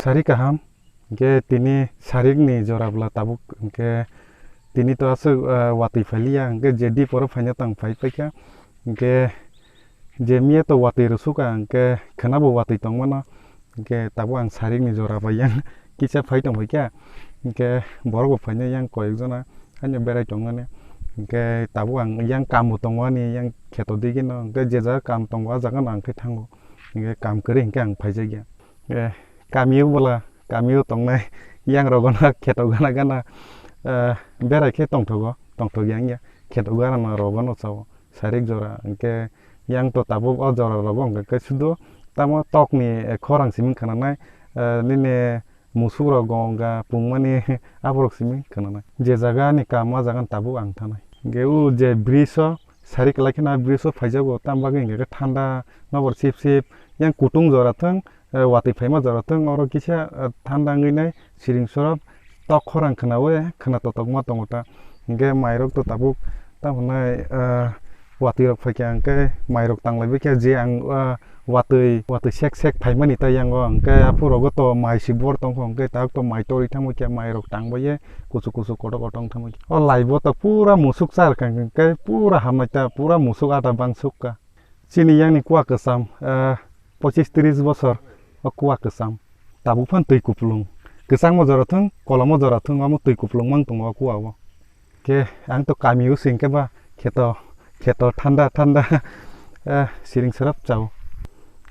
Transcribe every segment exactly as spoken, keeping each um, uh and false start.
Sari kaham, hwnkhe tini sarikni jora bwla tabuk, hwnkhe tini to aswk, ah, watwi phailiya, hwnkhe je dip oro phaina tang phai paikha, hwnkhe je miya to watwi rwsukha, hwnkhe khwnabo watwi tongmano, hwnkhe tabuk ang sarikni jora bai yang kisa phai tong phaikha, hwnkhe borok bo phaina yang koyekjona. Haino berai tongnani. Hwnkhe tabuk ang yang kambo tongo ani yang kheto digino. Hwnkhe je jaga kam tongo, ah jagano ang khe thango. Hwnkhe kam kwrwi hwnkhe ang phaijakya. Hwnkhe kamio bwla, kamio tongnai yang rogono kheto gana gana, eh, berai khe tongthogo, tongthokya wngya. Kheto gana rogono chao. Sarik jora. Hwnkhe yang to tabuk o jora rogo hwnkhe sudu tamo tokni, eh, khorang simi khwnanai, eh, nini musuk rok gonga pungmani aborok simi khwnanai. Je jaga ni kam, ah jaga ni tabuk ang thanai. Hwnkhe o je bridge o sari kwlai kheno bridge o phaijago, tam bagwi hwnkhe thanda nokbar sip sip yang kutung jora thwng, eh, watwi phaima jora thwng, oro kisa, eh, thanda wngwi nai siring sorop tok khorang khwnawi khwna totokma tongo ta. Hwnkhe mairok to tabuk tamo hwnai, eh, watwi rok phaikha hwnkhe mairok tanglaibaikha je ang, ah, watwi, watwi sek sek phaimani tei yango hwnkhe aphuru rogo to mai si bor tongkho hwnkhe tabuk to mai torwi thangbaikha, mairok tangbaye kuchuk kuchuk kotor kotor wng thangbaikha. O laibo to pura musuk charwkha hwnkhe pura hamnaita pura musuk ada bangsukha. Chini yangni kua kwcham, ah, pochis tris bosor o kua kwcham. Tabuk phan twi kupulung. Kwchangma jora thwng, koloma jora thwng, omo twi kupulung mang tongo o kua o. Khe ang to kami o sing khe ba kheto, kheto thanda thanda, eh, siring serap chao.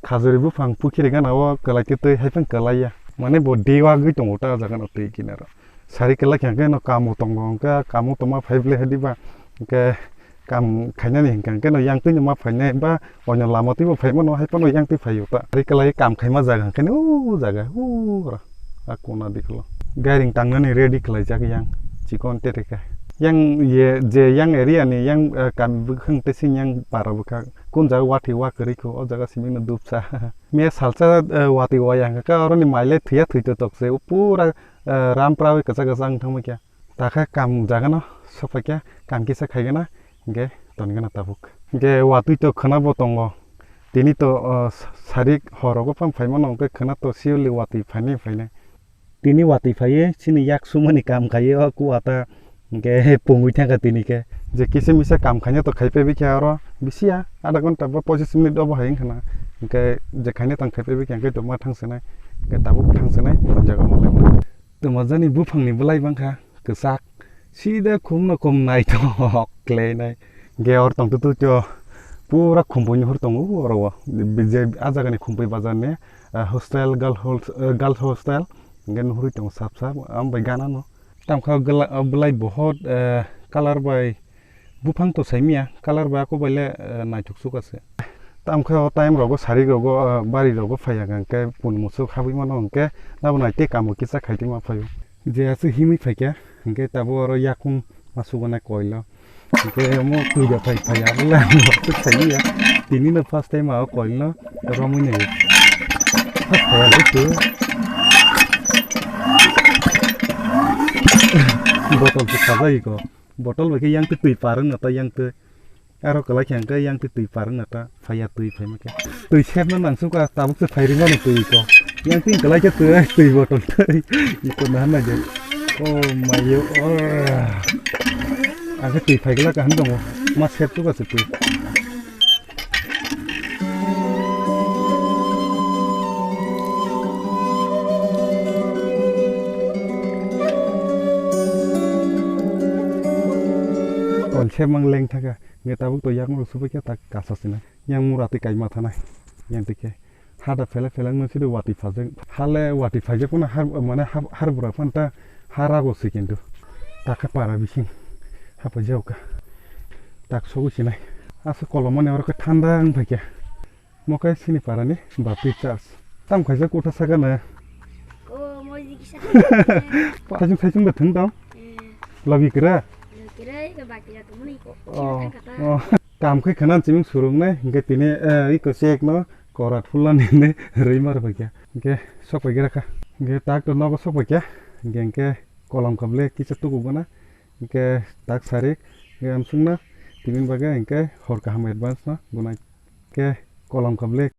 Khajuri buphang pukhiri gana o kwlai khe twi hai phang kwlai ya. Mane bo dewagwi tongo ta jaga no twi kinaro. Sari kwlai khe hwnkhe no kamo tongo hwnkhe kamo tongma phai ble hwdi ba hwnkhe kam khainani hwnkhe hwnkhe no yang twi no ma phainai ba oino lama twi bo phaimano hai phano yang twi phaio ta. Sari kwlai kam khaima jaga hwnkhe no o jaga o ro a kona diklo. Gairing tangnani ready khlaijak yang chikon tere khe. Yang ye je yang area ni yang, eh, kam bwkhang tei sing yang para bwkha kun jaga watwi wa kwrwi kho o jaga simi no dupsa. Me salsa, eh, watwi wa yang kha oroni maile thwiya thwi to tok se pura, eh, ram prawi kwchak kwchak wng thangma khe. Takha kam jagano sokphaikha, kam kisa khaigana, hwnkhe tongigana tabuk. Hwnkhe watwi to khwnabo tongo. Tini to, o, sarik horogo phang phaimano, hwnkhe khwna to siyoli watwi phainai phainai. Tini watwi phaiwi chini yak sumani kam khaiwi o kuata hwnkhe pungwi thangkha tini khe. Je kisa misa kam khaina to khaipai bikha oro bisiya adha ghonta ba pochis minute obo hai wngkhana. Hwnkhe je khaina tang khaipai bikha hwnkhe to ma thangsinai, hwnkhe tabuk thangsinai, o jaga ma lai. Twmajani buphangni bwlai bangkha kwchak, sida khumno khum naithok khlainai. Ge or tongtwtwtw pura khumpui nuhur tongo oro o. Je a jagani khumpui bazarni, ah, hostel, girl hos-, eh, girls hostel, hwnkhe nuhurwi tongo sap sap, amo bai ganano. Tamkha o bwlai bohot, eh, colour bai Buphang to saimya, colour bai ako baile, eh, naithok sukha se. Tamkhe o time rogo, sari rogo, eh, bari rogo phaiya hwnkhe pun musuk habwi mano hwnkhe nabo naitwi kamo kisa khaitwi ma phaio. Je aswk himwi phaikha hwnkhe tabuk oro yakung ma suganai koilo. Hwnkhe omo twi da phai phaiya bwle ang aswk saimya. Tini no first time o koilno romwi nai. First phaiya le twi. Botol se sajai ko. Botol bai khe yang twi twi par wngna ta yang twi. Aro kwlai khe hwnkhe yang twi twi par wngna ta. Phaiya twi phaima khe. Twi sepna nangsukha tabuk se phai rwmani twi ko. Yang twi kwlai khe twi, twi botol twi. Iko nahan nai de. Oh my yo. Oh. Ang khe twi phai glak kaham tongo. Ma sep sukha se twi. Tol se mang leng thaka, nge tabuk to yang rok subai khe tak kasa sina. Yang mura twi kaima thanai. Yang twi khe. Hada phela phela wngno sidi watwi phajak. Hale watwi phajak phano har, mane har, har bura phano ta harago se kintu. Takha para bising. Hapa jauka. Tak sogo sinai. Asa kolomani oro khe thanda wng phaikha. Mo khe sini para ni Baptist Church. Tam khaisa kotha saka na. O, mo di kisa. Thaisung thaisung da thung tong. Eh. Logi kira. Logi kira, ke baki da tumuni. Oh, oh. Kam khe khana chiming surung nai, hingke tini, eh, iko chek no korat fulla ni ne rwi mar bai kya. Hingke sok pai gira kha. Hingke tak to nogo sok pai kya. Hingke, hingke kolom kable kisa tuku gana. Hingke tak sarik, hingke amsung na. Tini bagwi hingke hor kaham advance no gunai. Ke kolom kable